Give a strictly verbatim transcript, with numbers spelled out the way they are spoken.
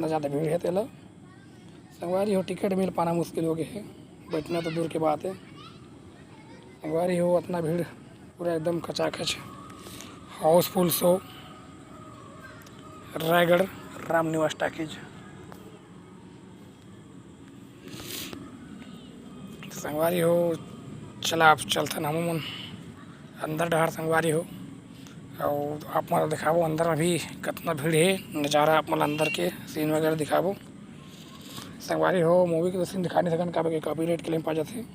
ज़्यादा भीड़ हे तेला। संगवारी हो, टिकट मिल पाना मुश्किल हो गए हे, बैठना तो दूर के बात हे। संगवारी हो, अतना भीड़, पूरा एकदम खचाखच, हाउसफुल शो, रायगढ़ रामनिवास टाकीज। संगवारी हो, चला अब चलथन हमू मन अंदर डहर संगवारी हो, अउ आप मन ल दिखाबो अंदर में भी कतना भीड़ हे, नज़ारा आप मन ल अंदर के सीन वगैरह दिखाबो। संगवारी हो, मूवी के तो सीन दिखा नहीं सकन, काबर के कॉपीराइट क्लेम पा जाथे।